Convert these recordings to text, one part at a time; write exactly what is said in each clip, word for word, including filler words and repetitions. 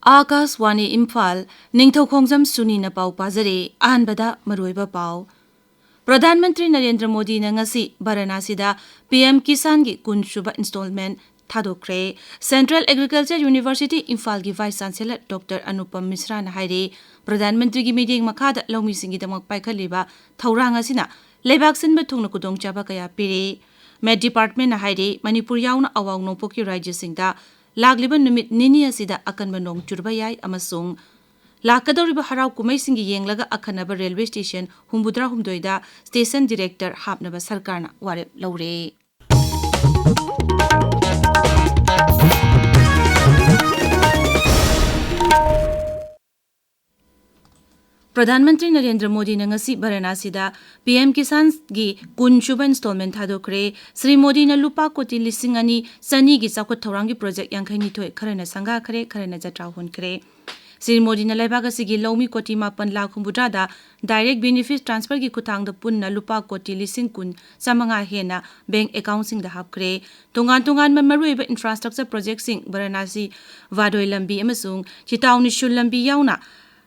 ꯑꯥꯀꯥꯁꯋꯥꯅꯤ ꯏꯝꯐꯥꯜ, ꯅꯤꯡꯊꯧꯈꯣꯡꯖꯝ ꯁꯨꯅꯤꯅ ꯄꯥꯎ ꯄꯥꯖꯔꯤ꯫ ꯑꯍꯥꯟꯕꯗ ꯃꯔꯨꯑꯣꯏꯕ ꯄꯥꯎ꯫ ꯄ꯭ꯔꯙꯥꯟ ꯃꯟꯇ꯭ꯔꯤ ꯅꯔꯦꯟꯗ꯭ꯔ ꯃꯣꯗꯤꯅ ꯉꯁꯤ ꯚꯥꯔꯥꯅꯥꯁꯤꯗ ꯄꯤ ꯑꯦꯝ ꯀꯤꯁꯥꯟꯒꯤ ꯀꯨꯟ ꯁꯨꯕ ꯏꯟꯁꯇꯣꯜꯃꯦꯟ ꯊꯥꯗꯣꯛꯈ꯭ꯔꯦ꯫ ꯁꯦꯟꯇ꯭ꯔꯦꯜ ꯑꯦꯒ꯭ꯔꯤꯀꯜꯆꯔ ꯌꯨꯅꯤꯚꯔꯁꯤꯇꯤ ꯏꯝꯐꯥꯜꯒꯤ ꯚꯥꯏꯁ ꯆꯥꯟꯁꯦꯂꯔ ꯗꯣꯛꯇꯔ ꯑꯅꯨꯄꯝ ꯃꯤꯁ꯭ꯔꯥꯅ ꯍꯥꯏꯔꯤ, ꯄ꯭ꯔꯙꯥꯟ ꯃꯟꯇ꯭ꯔꯤꯒꯤ ꯃꯤꯠꯌꯦꯡ ꯃꯈꯥꯗ ꯂꯧꯃꯤꯁꯤꯡꯒꯤꯗꯃꯛ ꯄꯥꯏꯈꯠꯂꯤꯕ ꯊꯧꯔꯥꯡ ꯑꯁꯤꯅ ꯂꯩꯕꯥꯛ ꯁꯤꯟꯕ ꯊꯨꯡꯅ ꯈꯨꯗꯣꯡꯆꯥꯕ ꯀꯌꯥ ꯄꯤꯔꯤ꯫ ꯃꯦꯠ ꯗꯤꯄꯥꯔꯠꯃꯦꯟꯅ ꯍꯥꯏꯔꯤ, ꯃꯅꯤꯄꯨꯔ ꯌꯥꯎꯅ ꯑꯋꯥꯡ ꯅꯣꯡꯄꯣꯛꯀꯤ ꯔꯥꯖ꯭ꯌꯁꯤꯡꯗ ꯂꯥꯛꯂꯤꯕ ꯅꯨꯃꯤꯠ ꯅꯤꯅꯤ ꯑꯁꯤꯗ ꯑꯀꯟꯕ ꯅꯣꯡ ꯆꯨꯔꯕ ꯌꯥꯏ ꯑꯃꯁꯨꯡ ꯂꯥꯛꯀꯗꯧꯔꯤꯕ ꯍꯔꯥꯎ ꯀꯨꯝꯍꯩꯁꯤꯡꯒꯤ ꯌꯦꯡꯂꯒ ꯑꯀꯟꯅꯕ ꯔꯦꯜꯋꯦ ꯁ꯭ꯇꯦꯁꯟ ꯍꯨꯝꯐꯨꯇꯔꯥ ꯍꯨꯝꯗꯣꯏꯗ ꯁ꯭ꯇꯦꯁꯟ ꯗꯤꯔꯦꯛꯇꯔ ꯍꯥꯞꯅꯕ ꯁꯔꯀꯥꯔꯅ ꯋꯥꯔꯦꯞ ꯂꯧꯔꯦ꯫ ꯄ꯭ꯔꯙꯥꯟ ꯃꯟꯇ꯭ꯔꯤ ꯅꯔꯦꯟꯗ꯭ꯔ ꯃꯣꯗꯤꯅ ꯉꯁꯤ ꯚꯥꯔꯥꯅꯥꯁꯤꯗ ꯄꯤ ꯑꯦꯝ ꯀꯤꯁꯥꯟꯒꯤ ꯀꯨꯟ ꯁꯨꯕ ꯏꯟꯁꯇꯣꯜꯃꯦꯟ ꯊꯥꯗꯣꯛꯈ꯭ꯔꯦ꯫ ꯁ꯭ꯔꯤ ꯃꯣꯗꯤꯅ ꯂꯨꯄꯥ ꯀꯣꯇꯤ ꯂꯤꯁꯤꯡ ꯑꯅꯤ ꯆꯅꯤꯒꯤ ꯆꯥꯎꯈꯠ ꯊꯧꯔꯥꯡꯒꯤ ꯄ꯭ꯔꯣꯖꯦꯛ ꯌꯥꯡꯈꯩꯅꯤꯊꯣꯏ, ꯈꯔꯅ ꯁꯪꯒꯥꯈ꯭ꯔꯦ, ꯈꯔꯅ ꯖꯇ꯭ꯔꯥ ꯍꯨꯟꯈ꯭ꯔꯦ꯫ ꯁ꯭ꯔꯤ ꯃꯣꯗꯤꯅ ꯂꯩꯕꯥꯛ ꯑꯁꯤꯒꯤ ꯂꯧꯃꯤ ꯀꯣꯇꯤ ꯃꯥꯄꯟ ꯂꯥꯈ ꯍꯨꯝꯐꯨꯇꯔꯥꯗ ꯗꯥꯏꯔꯦꯛ ꯕꯦꯅꯤꯐꯤꯠ ꯇ꯭ꯔꯥꯟꯁꯐꯔꯒꯤ ꯈꯨꯠꯊꯥꯡꯗ ꯄꯨꯟꯅ ꯂꯨꯄꯥ ꯀꯣꯇꯤ ꯂꯤꯁꯤꯡ ꯀꯨꯟ ꯆꯥꯃꯉꯥ ꯍꯦꯟꯅ ꯕꯦꯡꯛ ꯑꯦꯀꯥꯎꯟꯁꯤꯡꯗ ꯍꯥꯞꯈ꯭ꯔꯦ꯫ ꯇꯣꯉꯥꯟ ꯇꯣꯉꯥꯟꯕ ꯃꯔꯨꯑꯣꯏꯕ ꯏꯟꯐ꯭ꯔꯥꯁ꯭ꯇ꯭ꯔꯛꯆꯔ ꯄ꯭ꯔꯣꯖꯦꯛꯁꯤꯡ, ꯚꯥꯔꯥꯅꯥꯁꯤ ꯚꯥꯗꯣꯏ ꯂꯝꯕꯤ ꯑꯃꯁꯨꯡ ꯆꯤꯇꯥꯎ ꯅꯤꯁꯨꯜ ꯂꯝꯕꯤ ꯌꯥꯎꯅ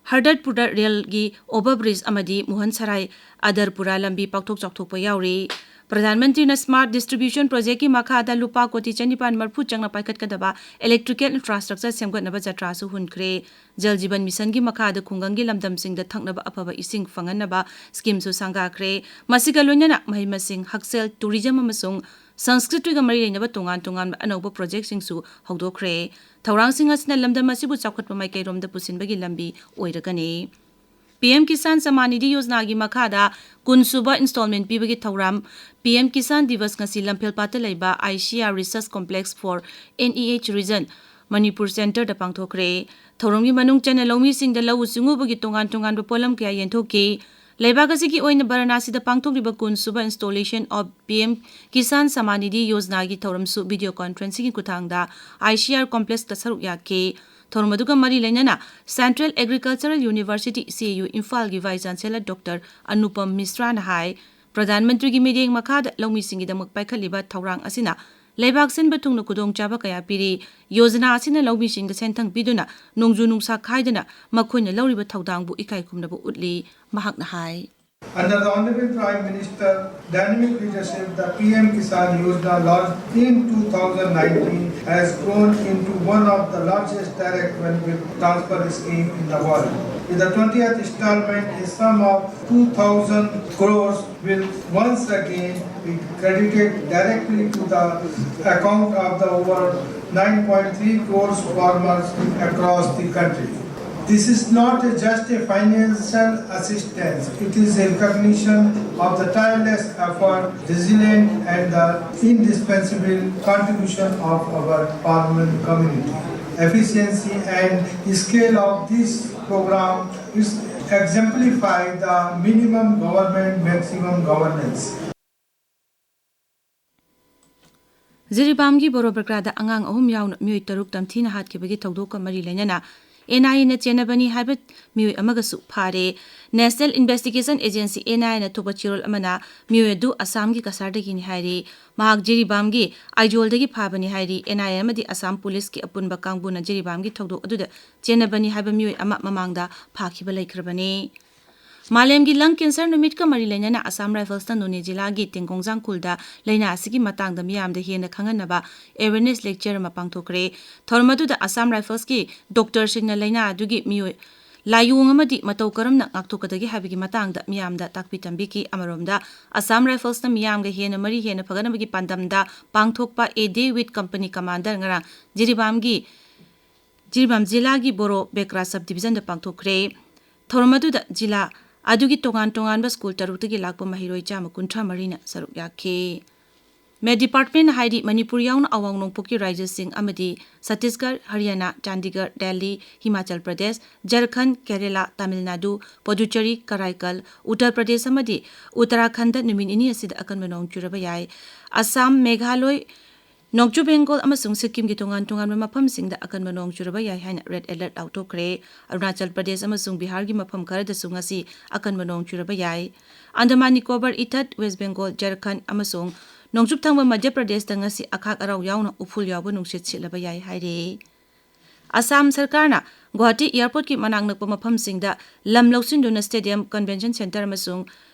ꯍꯔꯗꯠꯄꯨꯔꯗ ꯔꯦꯜꯒꯤ ꯑꯣꯚꯔ ꯕ꯭ꯔꯤꯖ ꯑꯃꯗꯤ ꯃꯣꯍꯟ ꯁꯔꯥꯏ ꯑꯗꯔꯄꯨꯔꯥ ꯂꯝꯕꯤ ꯄꯥꯛꯊꯣꯛ ꯆꯥꯎꯊꯣꯛꯄ ꯌꯥꯎꯔꯤ꯫ ꯄ꯭ꯔꯙꯥꯟ ꯃꯟꯇ꯭ꯔꯤꯅ ꯁ꯭ꯃꯥꯔꯠ ꯗꯤꯁꯇ꯭ꯔꯤꯕ꯭ꯌꯨꯁꯟ ꯄ꯭ꯔꯣꯖꯦꯛꯀꯤ ꯃꯈꯥꯗ ꯂꯨꯄꯥ ꯀꯣꯇꯤ ꯆꯅꯤꯄꯥꯟ ꯃꯔꯤꯐꯨ ꯆꯪꯅ ꯄꯥꯏꯈꯠꯀꯗꯕ ꯏꯂꯦꯛꯇ꯭ꯔꯤꯀꯦꯜ ꯏꯟꯐ꯭ꯔꯥꯁ꯭ꯇ꯭ꯔꯛꯆꯔ ꯁꯦꯝꯒꯠꯅꯕ ꯖꯇ꯭ꯔꯥꯁꯨ ꯍꯨꯟꯈ꯭ꯔꯦ꯫ ꯖꯜ ꯖꯤꯕꯟ ꯃꯤꯁꯟꯒꯤ ꯃꯈꯥꯗ ꯈꯨꯡꯒꯪꯒꯤ ꯂꯝꯗꯝꯁꯤꯡꯗ ꯊꯛꯅꯕ ꯑꯐꯕ ꯏꯁꯤꯡ ꯐꯪꯍꯟꯅꯕ ꯁ꯭ꯀꯤꯝꯁꯨ ꯁꯪꯒꯥꯈ꯭ꯔꯦ꯫ ꯃꯁꯤꯒ ꯂꯣꯏꯅꯅ ꯃꯍꯩ ꯃꯁꯤꯡ, ꯍꯛꯁꯦꯜ, ꯇꯨꯔꯤꯖꯝ ꯑꯃꯁꯨꯡ ꯁꯪꯁꯀ꯭ꯔꯤꯇꯤꯒ ꯃꯔꯤ ꯂꯩꯅꯕ ꯇꯣꯉꯥꯟ ꯇꯣꯉꯥꯟꯕ ꯑꯅꯧꯕ ꯄ꯭ꯔꯣꯖꯦꯛꯁꯤꯡꯁꯨ ꯍꯧꯗꯣꯛꯈ꯭ꯔꯦ꯫ ꯊꯧꯔꯥꯡꯁꯤꯡ ꯑꯁꯤꯅ ꯂꯝꯗꯝ ꯑꯁꯤꯕꯨ ꯆꯥꯎꯈꯠꯄ ꯃꯥꯏꯀꯩꯔꯣꯝꯗ ꯄꯨꯁꯤꯟꯕꯒꯤ ꯂꯝꯕꯤ ꯑꯣꯏꯔꯒꯅꯤ꯫ ꯄꯤ ꯑꯦꯝ ꯀꯤꯁꯥꯟ ꯁꯃꯥꯟ ꯅꯤꯙꯤ ꯌꯣꯖꯅꯥꯒꯤ ꯃꯈꯥꯗ ꯀꯨꯟ ꯁꯨꯕ ꯏꯟꯁꯇꯣꯜꯃꯦꯟ ꯄꯤꯕꯒꯤ ꯊꯧꯔꯝ ꯄꯤ ꯑꯦꯝ ꯀꯤꯁꯥꯟ ꯗꯤꯕꯁ ꯉꯁꯤ ꯂꯝꯐꯦꯜꯄꯥꯠꯇ ꯂꯩꯕ I C R research complex for N E H region Manipur ꯁꯦꯟꯇꯔꯗ ꯄꯥꯡꯊꯣꯛꯈ꯭ꯔꯦ꯫ ꯊꯧꯔꯝꯒꯤ ꯃꯅꯨꯡ ꯆꯟꯅ ꯂꯧꯃꯤꯁꯤꯡꯗ ꯂꯧꯎ ꯁꯤꯡꯎꯕꯒꯤ ꯇꯣꯉꯥꯟ ꯇꯣꯉꯥꯟꯕ ꯄꯣꯠꯂꯝ ꯀꯌꯥ ꯌꯦꯟꯊꯣꯛꯈꯤ꯫ ꯂꯩꯕꯥꯛ ꯑꯁꯤꯒꯤ ꯑꯣꯏꯅ ꯚꯥꯔꯥꯅꯥꯁꯤꯗ ꯄꯥꯡꯊꯣꯛꯂꯤꯕ ꯀꯨꯟ ꯁꯨꯕ installation of P M Kisan Samman Nidhi ꯌꯣꯖꯅꯥꯒꯤ ꯊꯧꯔꯝꯁꯨ ꯚꯤꯗꯤꯑꯣ ꯀꯣꯟꯐ꯭ꯔꯦꯟꯁꯤꯡꯒꯤ ꯈꯨꯠꯊꯥꯡꯗ ꯑꯥꯏ ꯁꯤ ꯑꯥꯔ ꯀꯣꯝꯄ꯭ꯂꯦꯛꯁꯇ ꯁꯔꯨꯛ ꯌꯥꯈꯤ꯫ ꯊꯧꯔꯝ ꯑꯗꯨꯒ ꯃꯔꯤ ꯂꯩꯅꯅ ꯁꯦꯟꯇ꯭ꯔꯦꯜ ꯑꯦꯒ꯭ꯔꯤꯀꯜꯆꯔꯦꯜ ꯌꯨꯅꯤꯚꯔꯁꯤꯇꯤ, ꯁꯤ ꯑꯦ ꯌꯨ, ꯏꯝꯐꯥꯜꯒꯤ ꯚꯥꯏꯁ ꯆꯥꯟꯁꯦꯂꯔ ꯗꯣꯛꯇꯔ ꯑꯅꯨꯄꯝ ꯃꯤꯁ꯭ꯔꯥꯅ ꯍꯥꯏ, ꯄ꯭ꯔꯙꯥꯟ ꯃꯟꯇ꯭ꯔꯤꯒꯤ ꯃꯤꯠꯌꯦꯡ ꯃꯈꯥꯗ ꯂꯧꯃꯤꯁꯤꯡꯒꯤꯗꯃꯛ ꯄꯥꯏꯈꯠꯂꯤꯕ ꯊꯧꯔꯥꯡ ꯑꯁꯤꯅ ꯂꯩꯕꯥꯛ ꯁꯤꯟꯕ ꯊꯨꯡꯅ ꯈꯨꯗꯣꯡꯆꯥꯕ ꯀꯌꯥ ꯄꯤꯔꯤ꯫ ꯌꯣꯖꯅꯥ ꯑꯁꯤꯅ ꯂꯧꯃꯤꯁꯤꯡꯗ ꯁꯦꯟꯊꯪ ꯄꯤꯗꯨꯅ ꯅꯣꯡꯖꯨ ꯅꯨꯡꯁꯥ ꯈꯥꯏꯗꯅ ꯃꯈꯣꯏꯅ ꯂꯧꯔꯤꯕ ꯊꯧꯗꯥꯡꯕꯨ ꯏꯀꯥꯏ ꯈꯨꯝꯅꯕ ꯎꯠꯂꯤ꯫ ꯃꯍꯥꯛꯅ ꯍꯥꯏ꯫ Under the Honorable Prime Minister dynamic leadership, the P M Kisan Yojana launched in two thousand nineteen has grown into one of the largest direct benefit transfer scheme in the world. With the twentieth installment, a sum of two thousand crores will once again be credited directly to the account of the over nine point three crores farmers across the country. This is not a- just a financial assistance, it is a recognition of the tireless effort, resilience, and the indispensable contribution of our farming community. Efficiency and scale of this program is exemplify the minimum government, maximum governance. ꯖꯤꯔꯤꯕꯥꯝꯒꯤ ꯕꯣꯔꯣꯕꯒ꯭ꯔꯥꯗ ꯑꯉꯥꯡ ꯑꯍꯨꯝ ꯌꯥꯎꯅ ꯃꯤꯑꯣꯏ ꯇꯔꯨꯛ ꯇꯝꯊꯤꯅ ꯍꯥꯠꯈꯤꯕꯒꯤ ꯊꯧꯗꯣꯛꯀ ꯃꯔꯤ ꯂꯩꯅꯅ and ꯑꯥꯏ ꯑꯦꯅ ꯆꯦꯟꯅꯕꯅꯤ ꯍꯥꯏꯕ ꯃꯤꯑꯣꯏ ꯑꯃꯒꯁꯨ ꯐꯥꯔꯦ꯫ National Investigation Agency, ꯑꯦꯟ ꯑꯥꯏ ꯑꯦꯅ ꯊꯣꯛꯄ ꯆꯦꯔꯣꯜ ꯑꯃꯅ ꯃꯤꯑꯣꯏ ꯑꯗꯨ ꯑꯁꯥꯝꯒꯤ ꯀꯁꯥꯔꯗꯒꯤꯅꯤ ꯍꯥꯏꯔꯤ꯫ ꯃꯍꯥꯛ ꯖꯤꯔꯤꯕꯥꯝꯒꯤ ꯑꯥꯏꯖꯣꯜꯗꯒꯤ ꯐꯥꯕꯅꯤ ꯍꯥꯏꯔꯤ꯫ ꯑꯦꯟ ꯑꯥꯏ ꯑꯦ ꯑꯃꯗꯤ ꯑꯁꯥꯝ ꯄꯨꯂꯤꯁꯀꯤ ꯑꯄꯨꯟꯕ ꯀꯥꯡꯕꯨꯅ ꯖꯤꯔꯤꯕꯥꯝꯒꯤ ꯊꯧꯗꯣꯛ ꯑꯗꯨꯗ ꯆꯦꯟꯅꯕꯅꯤ ꯍꯥꯏꯕ ꯃꯤꯑꯣꯏ ꯑꯃ ꯃꯃꯥꯡꯗ ꯐꯥꯈꯤꯕ ꯂꯩꯈ꯭ꯔꯕꯅꯤ꯫ ꯃꯥꯂꯦꯝꯒꯤ ꯂꯪ ꯀꯦꯟꯁꯔ ꯅꯨꯃꯤꯠꯀ ꯃꯔꯤ ꯂꯩꯅꯅ ꯑꯁꯥꯝ ꯔꯥꯏꯐꯜꯁꯅ ꯅꯣꯅꯦ ꯖꯤꯂꯥꯒꯤ ꯇꯦꯡꯒꯣꯡꯖꯥꯡ ꯈꯨꯜꯗ ꯂꯥꯏꯅꯥ ꯑꯁꯤꯒꯤ ꯃꯇꯥꯡꯗ ꯃꯤꯌꯥꯝꯗ ꯍꯦꯟꯅ ꯈꯪꯍꯟꯅꯕ awareness lecture ꯑꯃ ꯄꯥꯡꯊꯣꯛꯈ꯭ꯔꯦ꯫ ꯊꯧꯔꯝ ꯑꯗꯨꯗ ꯑꯁꯥꯝ ꯔꯥꯏꯐꯜꯁꯀꯤ ꯗꯣꯛꯇꯔꯁꯤꯡꯅ ꯂꯥꯏꯅꯥ ꯑꯗꯨꯒꯤ ꯃꯤꯑꯣꯏ ꯂꯥꯏꯑꯣꯡ ꯑꯃꯗꯤ ꯃꯇꯧ ꯀꯔꯝꯅ ꯉꯥꯛꯊꯣꯛꯀꯗꯒꯦ ꯍꯥꯏꯕꯒꯤ ꯃꯇꯥꯡꯗ ꯃꯤꯌꯥꯝꯗ ꯇꯥꯛꯄꯤ ꯇꯝꯕꯤꯈꯤ꯫ ꯑꯃꯔꯣꯝꯗ, ꯑꯁꯥꯝ ꯔꯥꯏꯐꯜꯁꯅ ꯃꯤꯌꯥꯝꯒ ꯍꯦꯟꯅ ꯃꯔꯤ ꯍꯦꯟꯅ ꯐꯒꯠꯅꯕꯒꯤ ꯄꯥꯟꯗꯝꯗ ꯄꯥꯡꯊꯣꯛꯄ A Day with Company Commander ꯉꯔꯥꯡ ꯖꯤꯔꯤꯕꯥꯝꯒꯤ ꯖꯤꯔꯤꯕꯥꯝ ꯖꯤꯂꯥꯒꯤ ꯕꯣꯔꯣ ꯕꯦꯀ꯭ꯔꯥ sub division ꯗ ꯄꯥꯡꯊꯣꯛꯈ꯭ꯔꯦ꯫ ꯊꯧꯔꯝ ꯑꯗꯨꯗ ꯖꯤꯂꯥ ꯑꯗꯨꯒꯤ ꯇꯣꯉꯥꯟ ꯇꯣꯉꯥꯟꯕ ꯁ꯭ꯀꯨꯜ ꯇꯔꯨꯛꯇꯒꯤ ꯂꯥꯛꯄ ꯃꯍꯩꯔꯣꯏ ꯆꯥꯝꯃ ꯀꯨꯟꯊ꯭ꯔꯥ ꯃꯔꯤꯅ ꯁꯔꯨꯛ ꯌꯥꯈꯤ꯫ Met Department ꯅ ꯍꯥꯏꯔꯤ, ꯃꯅꯤꯄꯨꯔ ꯌꯥꯎꯅ ꯑꯋꯥꯡ ꯅꯣꯡꯄꯣꯛꯀꯤ ꯔꯥꯖ꯭ꯌꯁꯤꯡ ꯑꯃꯗꯤ ꯆꯇꯤꯁꯒꯔ, ꯍꯔꯤꯌꯥꯅꯥ, ꯆꯥꯟꯗꯤꯒꯔ, ꯗꯦꯜꯂꯤ, ꯍꯤꯃꯥꯆꯜ ꯄ꯭ꯔꯗꯦꯁ, ꯖꯔꯈꯟꯗ, ꯀꯦꯔꯦꯂꯥ, ꯇꯥꯃꯤꯜ ꯅꯥꯗꯨ, ꯄꯨꯗꯨꯆꯦꯔꯤ, ꯀꯔꯥꯏꯀꯜ, ꯎꯠꯇꯔ ꯄ꯭ꯔꯗꯦꯁ ꯑꯃꯗꯤ ꯎꯠꯇꯔꯥꯈꯟꯗ ꯅꯨꯃꯤꯠ ꯅꯤꯅꯤ ꯑꯁꯤꯗ ꯑꯀꯟꯕ ꯅꯣꯡ ꯆꯨꯔꯕ ꯌꯥꯏ꯫ ꯑꯁꯥꯝ, ꯃꯦꯘꯥꯂꯣꯏ, ꯅꯣꯡꯆꯨꯞ ꯕꯦꯡꯒꯣꯜ ꯑꯃꯁꯨꯡ ꯁꯤꯛꯀꯤꯝꯒꯤ ꯇꯣꯉꯥꯟ ꯇꯣꯉꯥꯟꯕ ꯃꯐꯝꯁꯤꯡꯗ ꯑꯀꯟꯕ ꯅꯣꯡ ꯆꯨꯔꯕ ꯌꯥꯏ ꯍꯥꯏꯅ red alert ꯂꯥꯎꯊꯣꯛꯈ꯭ꯔꯦ꯫ ꯑꯔꯨꯅꯥꯆꯜ ꯄ꯭ꯔꯗꯦꯁ ꯑꯃꯁꯨꯡ ꯕꯤꯍꯥꯔꯒꯤ ꯃꯐꯝ ꯈꯔꯗꯁꯨ ꯉꯁꯤ ꯑꯀꯟꯕ ꯅꯣꯡ ꯆꯨꯔꯕ ꯌꯥꯏ꯫ ꯑꯟꯗꯃꯥꯟ ꯅꯤꯀꯣꯕꯔ ꯏꯊꯠ, ꯋꯦꯁ ꯕꯦꯡꯒꯣꯜ, ꯖꯔꯈꯟꯗ ꯑꯃꯁꯨꯡ ꯅꯣꯡꯆꯨꯞ ꯊꯪꯕ ꯃꯙ꯭ꯌ ꯄ꯭ꯔꯗꯦꯁꯇ ꯉꯁꯤ ꯑꯈꯥꯛ ꯑꯔꯥꯎ ꯌꯥꯎꯅ ꯎꯐꯨꯜ ꯌꯥꯎꯕ ꯅꯨꯡꯁꯤꯠ ꯁꯤꯠꯂꯕ ꯌꯥꯏ ꯍꯥꯏꯔꯤ꯫ ꯑꯁꯥꯝ ꯁꯔꯀꯥꯔꯅ ꯒꯨꯋꯥꯍꯥꯇꯤ ꯑꯦꯌꯥꯔꯄꯣꯔꯠꯀꯤ ꯃꯅꯥꯛ ꯅꯛꯄ ꯃꯐꯝꯁꯤꯡꯗ ꯂꯝ ꯂꯧꯁꯤꯟꯗꯨꯅ ꯁ꯭ꯇꯦꯗꯤꯌꯝ, ꯀꯟꯚꯦꯟꯁꯟ ꯁꯦꯟꯇꯔ ꯑꯃꯁꯨꯡ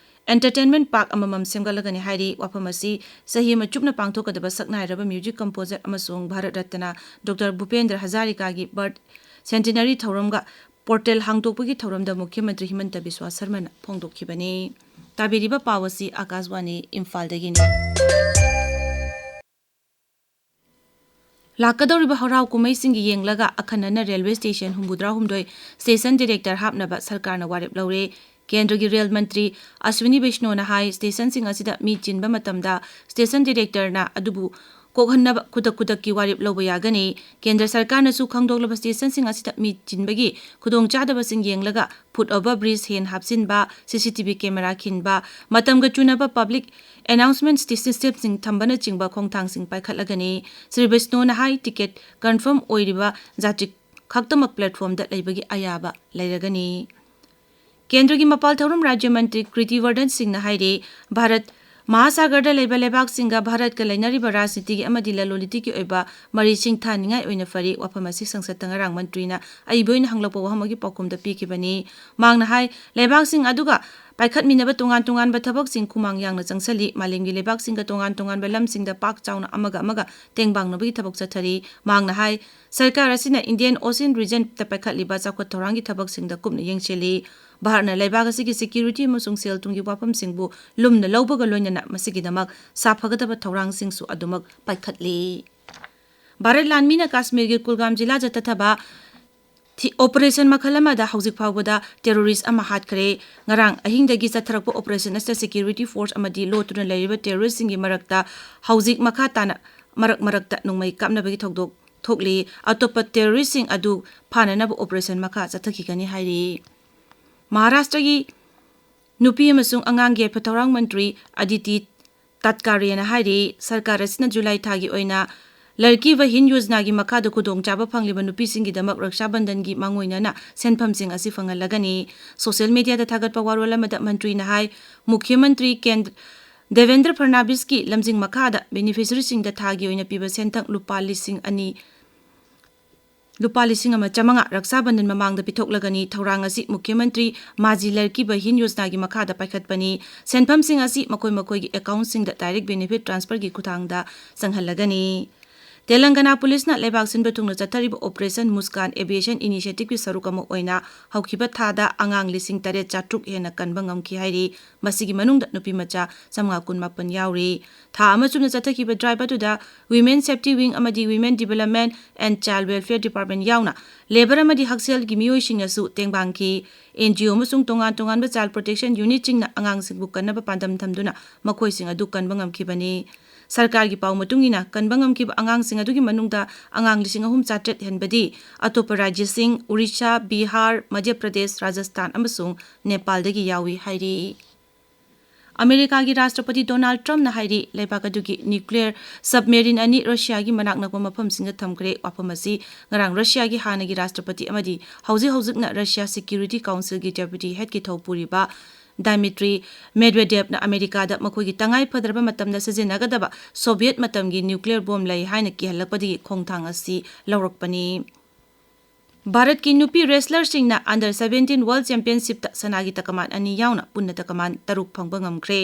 ꯑꯦꯟꯇꯔꯇꯦꯟꯃꯦꯟꯠ ꯄꯥꯔꯛ ꯑꯃꯃꯝ ꯁꯦꯝꯒꯠꯂꯒꯅꯤ ꯍꯥꯏꯔꯤ꯫ ꯋꯥꯐꯝ ꯑꯁꯤ ꯆꯍꯤ ꯑꯃ ꯆꯨꯞꯅ ꯄꯥꯡꯊꯣꯛꯀꯗꯕ ꯁꯛꯅꯥꯏꯔꯕ ꯃ꯭ꯌꯨꯖꯤꯛ ꯀꯝꯄꯣꯖꯔ ꯑꯃꯁꯨꯡ ꯚꯥꯔꯠ ꯔꯠꯅ ꯗꯣꯛꯇꯔ ꯚꯨꯄꯦꯟꯗ꯭ꯔ ꯍꯖꯥꯔꯤꯀꯥꯒꯤ ꯕꯔꯊ ꯁꯦꯟꯇꯤꯅꯔꯤ ꯊꯧꯔꯝꯒ ꯄꯣꯔꯇꯦꯜ ꯍꯥꯡꯗꯣꯛꯄꯒꯤ ꯊꯧꯔꯝꯗ ꯃꯨꯈ꯭ꯌ ꯃꯟꯇ꯭ꯔꯤ ꯍꯤꯃꯟꯇ ꯕꯤꯁ꯭ꯋꯥ ꯁꯔꯃꯅ ꯐꯣꯡꯗꯣꯛꯈꯤꯕꯅꯤ꯫ ꯇꯥꯕꯤꯔꯤꯕ ꯄꯥꯎ ꯑꯁꯤ ꯑꯀꯥꯁꯕꯥꯅꯤ ꯏꯝꯐꯥꯜꯗꯒꯤꯅꯤ꯫ ꯂꯥꯛꯀꯗꯧꯔꯤꯕ ꯍꯔꯥꯎ ꯀꯨꯝꯍꯩꯁꯤꯡꯒꯤ ꯌꯦꯡꯂꯒ ꯑꯈꯟꯅꯅ ꯔꯦꯜꯋꯦ ꯁ꯭ꯇꯦꯁꯟ ꯍꯨꯝꯐꯨꯇꯔꯥꯍꯨꯝꯗꯣꯏ ꯁ꯭ꯇꯦꯁꯟ ꯗꯤꯔꯦꯛꯇꯔ ꯍꯥꯞꯅꯕ ꯁꯔꯀꯥꯔꯅ ꯋꯥꯔꯦꯞ ꯂꯧꯔꯦ꯫ ꯀꯦꯟꯗ꯭ꯔꯒꯤ ꯔꯦꯜ ꯃꯟꯇ꯭ꯔꯤ ꯑꯁ꯭ꯋꯤꯅꯤ ꯕꯩꯁꯅꯣꯅ ꯍꯥꯏ, ꯁ꯭ꯇꯦꯁꯟꯁꯤꯡ ꯑꯁꯤꯗ ꯃꯤ ꯆꯤꯟꯕ ꯃꯇꯝꯗ ꯁ꯭ꯇꯦꯁꯟ ꯗꯤꯔꯦꯛꯇꯔꯅ ꯑꯗꯨꯕꯨ ꯀꯣꯛꯍꯟꯅꯕ ꯈꯨꯗꯛ ꯈꯨꯗꯛꯀꯤ ꯋꯥꯔꯦꯞ ꯂꯧꯕ ꯌꯥꯒꯅꯤ꯫ ꯀꯦꯟꯗ꯭ꯔ ꯁꯔꯀꯥꯔꯅꯁꯨ ꯈꯪꯗꯣꯛꯂꯕ ꯁ꯭ꯇꯦꯁꯟꯁꯤꯡ ꯑꯁꯤꯗ ꯃꯤ ꯆꯤꯟꯕꯒꯤ ꯈꯨꯗꯣꯡꯆꯥꯗꯕꯁꯤꯡ ꯌꯦꯡꯂꯒ ꯐꯨꯠ ꯑꯣꯚꯔ ꯕ꯭ꯔꯤꯖ ꯍꯦꯟ ꯍꯥꯞꯆꯤꯟꯕ, ꯁꯤ ꯁꯤ ꯇꯤ ꯚꯤ ꯀꯦꯃꯦꯔꯥ ꯈꯤꯟꯕ, ꯃꯇꯝꯒ ꯆꯨꯅꯕ ꯄꯕ꯭ꯂꯤꯛ ꯑꯦꯅꯥꯎꯟꯁꯃꯦꯟꯠ ꯁꯤꯁꯇꯦꯝꯁꯤꯡ ꯊꯝꯕꯅꯆꯤꯡꯕ ꯈꯣꯡꯊꯥꯡꯁꯤꯡ ꯄꯥꯏꯈꯠꯂꯒꯅꯤ꯫ ꯁ꯭ꯔꯤ ꯕꯩꯁꯅꯣꯅ ꯍꯥꯏ, ꯇꯤꯀꯦꯠ ꯀꯟꯐꯥꯔꯝ ꯑꯣꯏꯔꯤꯕ ꯖꯥꯇ꯭ꯔꯤ ꯈꯛꯇꯃꯛ ꯄ꯭ꯂꯦꯠꯐꯣꯔꯝꯗ ꯂꯩꯕꯒꯤ ꯑꯌꯥꯕ ꯂꯩꯔꯒꯅꯤ꯫ ꯀꯦꯟꯗ꯭ꯔꯒꯤ ꯃꯄꯥꯜ ꯊꯧꯔꯝ ꯔꯥꯖ꯭ꯌ ꯃꯟꯇ꯭ꯔꯤ ꯀ꯭ꯔꯤꯇꯤ ꯋꯔꯙꯟ ꯁꯤꯡꯅ ꯍꯥꯏꯔꯤ, ꯚꯥꯔꯠ ꯃꯍꯥꯁꯥꯒꯔꯗ ꯂꯩꯕ ꯂꯩꯕꯥꯛꯁꯤꯡꯒ ꯚꯥꯔꯠꯀ ꯂꯩꯅꯔꯤꯕ ꯔꯥꯖꯅꯤꯇꯤꯒꯤ ꯑꯃꯗꯤ ꯂꯂꯣꯟ ꯏꯇꯤꯛꯀꯤ ꯑꯣꯏꯕ ꯃꯔꯤ ꯁꯤꯡꯊꯥꯅꯤꯡꯉꯥꯏ ꯑꯣꯏꯅ ꯐꯔꯤ꯫ ꯋꯥꯐꯝ ꯑꯁꯤ ꯁꯪꯁꯠꯇ ꯉꯔꯥꯡ ꯃꯟꯇ꯭ꯔꯤꯅ ꯑꯏꯕ ꯑꯣꯏꯅ ꯍꯪꯂꯛꯄ ꯋꯥꯍꯪ ꯑꯃꯒꯤ ꯄꯥꯎꯈꯨꯝꯗ ꯄꯤꯈꯤꯕꯅꯤ꯫ ꯃꯍꯥꯛꯅ ꯍꯥꯏ, ꯂꯩꯕꯥꯛꯁꯤꯡ ꯑꯗꯨꯒ ꯄꯥꯏꯈꯠꯃꯤꯟꯅꯕ ꯇꯣꯉꯥꯟ ꯇꯣꯉꯥꯟꯕ ꯊꯕꯛꯁꯤꯡ ꯈꯨꯃꯥꯡ ꯌꯥꯡꯅ ꯆꯪꯁꯤꯜꯂꯤ꯫ ꯃꯥꯂꯦꯝꯒꯤ ꯂꯩꯕꯥꯛꯁꯤꯡꯒ ꯇꯣꯉꯥꯟ ꯇꯣꯉꯥꯟꯕ ꯂꯝꯁꯤꯡꯗ ꯄꯥꯛ ꯆꯥꯎꯅ ꯑꯃꯒ ꯑꯃꯒ ꯇꯦꯡꯕꯥꯡꯅꯕꯒꯤ ꯊꯕꯛ ꯆꯠꯊꯔꯤ꯫ ꯃꯍꯥꯛꯅ ꯍꯥꯏ, ꯁꯔꯀꯥꯔ ꯑꯁꯤꯅ ꯏꯟꯗꯤꯌꯟ ꯑꯣꯁꯤꯌꯟ ꯔꯤꯖꯟꯗ ꯄꯥꯏꯈꯠꯂꯤꯕ ꯆꯥꯎꯈꯠ ꯊꯧꯔꯥꯡꯒꯤ ꯊꯕꯛꯁꯤꯡꯗ ꯀꯨꯞꯅ ꯌꯦꯡꯁꯤꯜꯂꯤ꯫ ꯚꯥꯔꯠꯅ ꯂꯩꯕꯥꯛ ꯑꯁꯤꯒꯤ ꯁꯦꯀ꯭ꯌꯨꯔꯤꯇꯤ ꯑꯃꯁꯨꯡ ꯁꯦꯜ ꯊꯨꯝꯒꯤ ꯋꯥꯐꯝꯁꯤꯡꯕꯨ ꯂꯨꯝꯅ ꯂꯧꯕꯒ ꯂꯣꯏꯅꯅ ꯃꯁꯤꯒꯤꯗꯃꯛ ꯁꯥꯐꯒꯗꯕ ꯊꯧꯔꯥꯡꯁꯤꯡꯁꯨ ꯑꯗꯨꯃꯛ ꯄꯥꯏꯈꯠꯂꯤ꯫ ꯚꯥꯔꯠ ꯂꯥꯟꯃꯤꯅ ꯀꯥꯁꯃꯤꯔꯒꯤ ꯀꯨꯜꯒꯥꯝ ꯖꯤꯂꯥ ꯆꯠꯊꯊꯕ ꯊꯤ-, ꯑꯣꯄꯔꯦꯁꯟ ꯃꯈꯜ ꯑꯃꯗ ꯍꯧꯖꯤꯛ ꯐꯥꯎꯕꯗ ꯇꯦꯔꯣꯔꯤꯁ꯭ꯠ ꯑꯃ ꯍꯥꯠꯈ꯭ꯔꯦ꯫ ꯉꯔꯥꯡ ꯑꯍꯤꯡꯗꯒꯤ ꯆꯠꯊꯔꯛꯄ ꯑꯣꯄꯔꯦꯁꯟ ꯑꯁꯤꯗ ꯁꯦꯀ꯭ꯌꯨꯔꯤꯇꯤ ꯐꯣꯔꯁ ꯑꯃꯗꯤ ꯂꯣꯠꯇꯨꯅ ꯂꯩꯔꯤꯕ ꯇꯦꯔꯣꯔꯤꯁ꯭ꯠꯁꯤꯡꯒꯤ ꯃꯔꯛꯇ ꯍꯧꯖꯤꯛ ꯃꯈꯥ ꯇꯥꯅ ꯃꯔꯛ ꯃꯔꯛꯇ ꯅꯣꯡꯃꯩ ꯀꯥꯞꯅꯕꯒꯤ ꯊꯧꯗꯣꯛ ꯊꯣꯛꯂꯤ꯫ ꯑꯇꯣꯞꯄ ꯇꯦꯔꯣꯔꯤꯁ꯭ꯠꯁꯤꯡ ꯑꯗꯨ ꯐꯥꯅꯅꯕ ꯑꯣꯄꯔꯦꯁꯟ ꯃꯈꯥ ꯆꯠꯊꯈꯤꯒꯅꯤ ꯍꯥꯏꯔꯤ꯫ ꯃꯍꯥꯔꯥꯁ꯭ꯇ꯭ꯔꯒꯤ ꯅꯨꯄꯤ ꯑꯃꯁꯨꯡ ꯑꯉꯥꯡꯒꯤ ꯌꯥꯏꯐ ꯊꯧꯔꯥꯡ ꯃꯟꯇ꯭ꯔꯤ ꯑꯗꯤꯇꯤ ꯇꯠꯀꯥꯔꯦꯅ ꯍꯥꯏꯔꯤ, ꯁꯔꯀꯥꯔ ꯑꯁꯤꯅ ꯖꯨꯂꯥꯏ ꯊꯥꯒꯤ ꯑꯣꯏꯅ ꯂꯔꯀꯤ ꯚꯍꯤꯟ ꯌꯣꯖꯅꯥꯒꯤ ꯃꯈꯥꯗ ꯈꯨꯗꯣꯡꯆꯥꯕ ꯐꯪꯂꯤꯕ ꯅꯨꯄꯤꯁꯤꯡꯒꯤꯗꯃꯛ ꯔꯛꯁꯥ ꯕꯟꯙꯟꯒꯤ ꯃꯥꯡꯑꯣꯏꯅꯅ ꯁꯦꯟꯐꯝꯁꯤꯡ ꯑꯁꯤ ꯐꯪꯍꯜꯂꯒꯅꯤ꯫ ꯁꯣꯁꯤꯌꯦꯜ ꯃꯤꯗꯤꯌꯥꯗ ꯊꯥꯒꯠꯄ ꯋꯥꯔꯣꯜ ꯑꯃꯗ ꯃꯟꯇ꯭ꯔꯤꯅ ꯍꯥꯏ, ꯃꯨꯈ꯭ꯌ ꯃꯟꯇ꯭ꯔꯤ ꯀꯦꯟꯗ꯭ꯔ ꯗꯦꯕꯦꯟꯗ꯭ꯔ ꯐꯔꯅꯥꯕꯤꯁꯀꯤ ꯂꯝꯖꯤꯡ ꯃꯈꯥꯗ ꯕꯦꯅꯤꯐꯤꯁꯔꯤꯁꯤꯡꯗ ꯊꯥꯒꯤ ꯑꯣꯏꯅ ꯄꯤꯕ ꯁꯦꯟꯊꯪ ꯂꯨꯄꯥ ꯂꯤꯁꯤꯡ ꯑꯅꯤ, ꯂꯨꯄꯥ ꯂꯤꯁꯤꯡ ꯑꯃ ꯆꯥꯃꯉꯥ ꯔꯛꯁꯥ ꯕꯟꯙꯟ ꯃꯃꯥꯡꯗ ꯄꯤꯊꯣꯛꯂꯒꯅꯤ꯫ ꯊꯧꯔꯥꯡ ꯑꯁꯤ ꯃꯨꯈ꯭ꯌ ꯃꯟꯇ꯭ꯔꯤ ꯃꯥꯖꯤ ꯂꯔꯀꯤ ꯕꯍꯤꯟ ꯌꯣꯖꯅꯥꯒꯤ ꯃꯈꯥꯗ ꯄꯥꯏꯈꯠꯄꯅꯤ꯫ ꯁꯦꯟꯐꯝꯁꯤꯡ ꯑꯁꯤ ꯃꯈꯣꯏ ꯃꯈꯣꯏꯒꯤ ꯑꯦꯀꯥꯎꯟꯁꯤꯡꯗ ꯗꯥꯏꯔꯦꯛ ꯕꯦꯅꯤꯐꯤꯠ ꯇ꯭ꯔꯥꯟꯁꯐꯔꯒꯤ ꯈꯨꯠꯊꯥꯡꯗ ꯆꯪꯍꯜꯂꯒꯅꯤ꯫ ꯇꯦꯂꯪꯒꯅꯥ ꯄꯨꯂꯤꯁꯅ ꯂꯩꯕꯥꯛ ꯁꯤꯟꯕ ꯊꯨꯡꯅ ꯆꯠꯊꯔꯤꯕ ꯑꯣꯄꯔꯦꯁꯟ ꯃꯨꯁꯀꯥꯟ ꯑꯦꯚꯤꯌꯦꯁꯟ ꯏꯅꯤꯁꯤꯌꯦꯇꯤꯚꯀꯤ ꯁꯔꯨꯛ ꯑꯃ ꯑꯣꯏꯅ ꯍꯧꯈꯤꯕ ꯊꯥꯗ ꯑꯉꯥꯡ ꯂꯤꯁꯤꯡ ꯇꯔꯦꯠ ꯆꯥꯇ꯭ꯔꯨꯛ ꯍꯦꯟꯅ ꯀꯟꯕ ꯉꯝꯈꯤ ꯍꯥꯏꯔꯤ꯫ ꯃꯁꯤꯒꯤ ꯃꯅꯨꯡꯗ ꯅꯨꯄꯤ ꯃꯆꯥ ꯆꯥꯝꯃꯉꯥ ꯀꯨꯟꯃꯥꯄꯟ ꯌꯥꯎꯔꯤ꯫ ꯊꯥ ꯑꯃ ꯆꯨꯞꯅ ꯆꯠꯊꯈꯤꯕ ꯗ꯭ꯔꯥꯏꯚ ꯑꯗꯨꯗ Women Safety Wing ꯑꯃꯗꯤ Women Development and Child Welfare Department ꯌꯥꯎꯅ ꯂꯦꯕꯔ ꯑꯃꯗꯤ ꯍꯛꯁꯦꯜꯒꯤ ꯃꯤꯑꯣꯏꯁꯤꯡꯅꯁꯨ ꯇꯦꯡꯕꯥꯡꯈꯤ꯫ ꯑꯦꯟ ꯖꯤ ꯑꯣ ꯑꯃꯁꯨꯡ ꯇꯣꯉꯥꯟ ꯇꯣꯉꯥꯟꯕ ꯆꯥꯏꯜ ꯄ꯭ꯔꯣꯇꯦꯛꯁꯟ ꯌꯨꯅꯤꯠꯁꯤꯡꯅ ꯑꯉꯥꯡꯁꯤꯡꯕꯨ ꯀꯟꯅꯕ ꯄꯥꯟꯗꯝ ꯊꯝꯗꯨꯅ ꯃꯈꯣꯏꯁꯤꯡ ꯑꯗꯨ ꯀꯟꯕ ꯉꯝꯈꯤꯕꯅꯤ꯫ ꯁꯔꯀꯥꯔꯒꯤ ꯄꯥꯎ ꯃꯇꯨꯡ ꯏꯟꯅ, ꯀꯟꯕ ꯉꯝꯈꯤꯕ ꯑꯉꯥꯡꯁꯤꯡ ꯑꯗꯨꯒꯤ ꯃꯅꯨꯡꯗ ꯑꯉꯥꯡ ꯂꯤꯁꯤꯡ ꯑꯍꯨꯝ ꯆꯥꯇ꯭ꯔꯦꯠ ꯍꯦꯟꯕꯗꯤ ꯑꯇꯣꯞꯄ ꯔꯥꯖ꯭ꯌꯁꯤꯡ, ꯑꯣꯔꯤꯁꯥ, ꯕꯤꯍꯥꯔ, ꯃꯙ꯭ꯌ ꯄ꯭ꯔꯗꯦꯁ, ꯔꯥꯖꯁꯊꯥꯟ ꯑꯃꯁꯨꯡ ꯅꯦꯄꯥꯜꯗꯒꯤ ꯌꯥꯎꯏ ꯍꯥꯏꯔꯤ꯫ ꯑꯃꯦꯔꯤꯀꯥꯒꯤ ꯔꯥꯁꯇ꯭ꯔꯄꯇꯤ ꯗꯣꯅꯥꯜꯗ ꯇ꯭ꯔꯝꯞꯅ ꯍꯥꯏꯔꯤ, ꯂꯩꯕꯥꯛ ꯑꯗꯨꯒꯤ ꯅ꯭ꯌꯨꯀ꯭ꯂꯤꯌꯔ ꯁꯕꯃꯦꯔꯤꯟ ꯑꯅꯤ ꯔꯁꯤꯌꯥꯒꯤ ꯃꯅꯥꯛ ꯅꯛꯄ ꯃꯐꯝꯁꯤꯡꯗ ꯊꯝꯈ꯭ꯔꯦ꯫ ꯋꯥꯐꯝ ꯑꯁꯤ ꯉꯔꯥꯡ ꯔꯁꯤꯌꯥꯒꯤ ꯍꯥꯟꯅꯒꯤ ꯔꯥꯁꯇ꯭ꯔꯄꯇꯤ ꯑꯃꯗꯤ ꯍꯧꯖꯤꯛ ꯍꯧꯖꯤꯛꯅ ꯔꯁꯤꯌꯥ ꯁꯦꯀ꯭ꯌꯨꯔꯤꯇꯤ ꯀꯥꯎꯟꯁꯤꯜꯒꯤ ꯗꯦꯄ꯭ꯌꯨꯇꯤ ꯍꯦꯗꯀꯤ ꯊꯧꯄꯨꯔꯤꯕ ꯗꯥꯏꯃꯤꯇ꯭ꯔꯤ ꯃꯦꯗ꯭ꯋꯦꯗꯦꯚꯅ ꯑꯃꯦꯔꯤꯀꯥꯗ ꯃꯈꯣꯏꯒꯤ ꯇꯉꯥꯏ ꯐꯗ꯭ꯔꯕ ꯃꯇꯝꯗ ꯁꯤꯖꯤꯟꯅꯒꯗꯕ ꯁꯣꯚꯤꯌꯦꯠ ꯃꯇꯝꯒꯤ ꯅ꯭ꯌꯨꯀ꯭ꯂꯤꯌꯔ ꯕꯣꯝ ꯂꯩ ꯍꯥꯏꯅ ꯀꯤꯍꯜꯂꯛꯄꯗꯒꯤ ꯈꯣꯡꯊꯥꯡ ꯑꯁꯤ ꯂꯧꯔꯛꯄꯅꯤ꯫ ꯚꯥꯔꯠꯀꯤ ꯅꯨꯄꯤ ꯔꯦꯁꯂꯔꯁꯤꯡꯅ Under seventeen World Championshipꯇ ꯁꯅꯥꯒꯤ ꯇꯀꯃꯥꯟ ꯑꯅꯤ ꯌꯥꯎꯅ ꯄꯨꯟꯅ ꯇꯀꯃꯥꯟ ꯇꯔꯨꯛ ꯐꯪꯕ ꯉꯝꯈ꯭ꯔꯦ꯫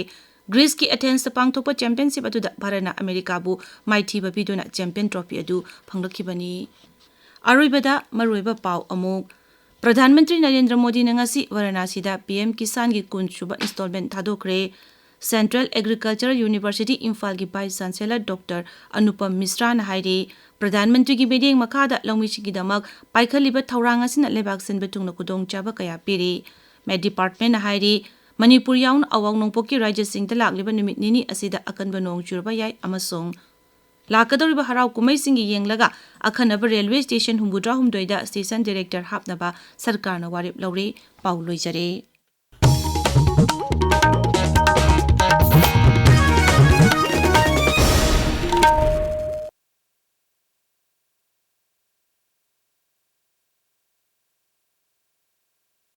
ꯒ꯭ꯔꯤꯁꯀꯤ ꯑꯦꯊꯦꯟꯁꯇ ꯄꯥꯡꯊꯣꯛꯄ ꯆꯦꯝꯄꯤꯌꯟꯁꯤꯞ ꯑꯗꯨꯗ ꯚꯥꯔꯠꯅ ꯑꯃꯦꯔꯤꯀꯥꯕꯨ ꯃꯥꯏꯊꯤꯕ ꯄꯤꯗꯨꯅ ꯆꯦꯝꯄꯤꯌꯟ ꯇ꯭ꯔꯣꯐꯤ ꯑꯗꯨ ꯐꯪꯂꯛꯈꯤꯕꯅꯤ꯫ ꯑꯔꯣꯏꯕꯗ ꯃꯔꯨꯑꯣꯏꯕ ꯄꯥꯎ ꯑꯃꯨꯛ꯫ ꯄ꯭ꯔꯙꯥꯟ ꯃꯟꯇ꯭ꯔꯤ ꯅꯔꯦꯟꯗ꯭ꯔ ꯃꯣꯗꯤꯅ ꯉꯁꯤ ꯚꯥꯔꯥꯅꯥꯁꯤꯗ ꯄꯤ ꯑꯦꯝ ꯀꯤꯁꯥꯟꯒꯤ ꯀꯨꯟꯁꯨꯕ ꯏꯟꯁꯇꯣꯜꯃꯦꯟ ꯊꯥꯗꯣꯛꯈ꯭ꯔꯦ꯫ Central Agricultural University ꯏꯝꯐꯥꯜꯒꯤ Vice Chancellor Doctor ꯑꯅꯨꯄꯝ ꯃꯤꯁ꯭ꯔꯥꯅ ꯍꯥꯏꯔꯤ, ꯄ꯭ꯔꯙꯥꯟ ꯃꯟꯇ꯭ꯔꯤꯒꯤ ꯃꯤꯠꯌꯦꯡ ꯃꯈꯥꯗ ꯂꯧꯃꯤꯁꯤꯡꯒꯤꯗꯃꯛ ꯄꯥꯏꯈꯠꯂꯤꯕ ꯊꯧꯔꯥꯡ ꯑꯁꯤꯅ ꯂꯩꯕꯥꯛ ꯁꯤꯟꯕ ꯊꯨꯡꯅ ꯈꯨꯗꯣꯡꯆꯥꯕ ꯀꯌꯥ ꯄꯤꯔꯤ꯫ ꯃꯦꯠ ꯗꯤꯄꯥꯔꯠꯃꯦꯟꯅ ꯍꯥꯏꯔꯤ, ꯃꯅꯤꯄꯨꯔ ꯌꯥꯎꯅ ꯑꯋꯥꯡ ꯅꯣꯡꯄꯣꯛꯀꯤ ꯔꯥꯖ꯭ꯌꯁꯤꯡꯗ ꯂꯥꯛꯂꯤꯕ ꯅꯨꯃꯤꯠ ꯅꯤꯅꯤ ꯑꯁꯤꯗ ꯑꯀꯟꯕ ꯅꯣꯡ ꯆꯨꯔꯕ ꯌꯥꯏ ꯑꯃꯁꯨꯡ ꯂꯥꯛꯀꯗꯧꯔꯤꯕ ꯍꯔꯥꯎ ꯀꯨꯝꯍꯩꯁꯤꯡꯒꯤ ꯌꯦꯡꯂꯒ ꯑꯈꯟꯅꯕ ꯔꯦꯜꯋꯦ ꯁ꯭ꯇꯦꯁꯟ ꯍꯨꯝꯐꯨꯇꯔꯥꯍꯨꯝꯗꯣꯏꯗ ꯁ꯭ꯇꯦꯁꯟ ꯗꯤꯔꯦꯛꯇꯔ ꯍꯥꯞꯅꯕ ꯁꯔꯀꯥꯔꯅ ꯋꯥꯔꯦꯞ ꯂꯧꯔꯦ꯫ ꯄꯥꯎ ꯂꯣꯏꯖꯔꯦ꯫